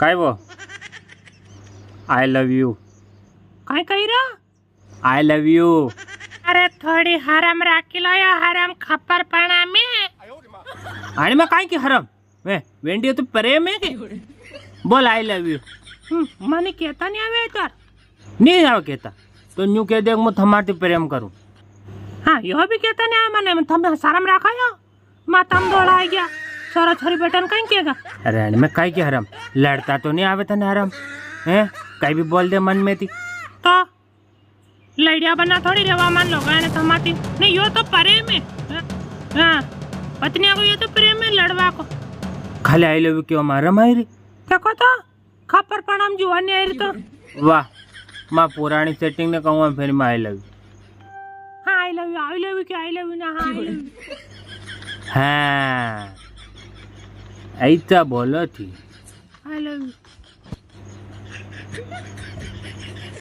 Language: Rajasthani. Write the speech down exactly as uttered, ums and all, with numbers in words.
काय वो? I love you। काय कही रहा? I love you। अरे थोड़ी हरम राखी लो या हरम खप्परपणा में। अरे मैं काय की हरम? मैं वेंडियो तो प्रेम है के? बोल I love you। हम्म, मने कहता नी आवे यार। नी आवे कहता? तो न्यू कह दे, मैं थमार ती प्रेम करूं। हाँ, यो भी कहता नी आवे मने, मैं थमे शरम राखा यो। माता में दौड़ा आ गया। छोरा छोरी बेटन कई केगा? अरे अणी में काय की हरम? लड़ता तो नी आवे तने हरम? हैं? कई भी बोल दे मन में ती। तो लड़िया बना थोड़ी रेवा मन लोगा ने थमाती। नी, यो तो प्रेम है। हाँ, पत्नियां को यो तो प्रेम है लड़वा को। खाली I love you क्यों मारा मायरी? देखो तो, खप्परपणा में जुवानी आई री तो। वाह, मैं पुरानी setting ने कहूँ फिर मैं I love you। हाँ, I love you, I love you क्या, I love you ना, हाँ, I love you। हाँ, ऐसा बोलो थी। I love you।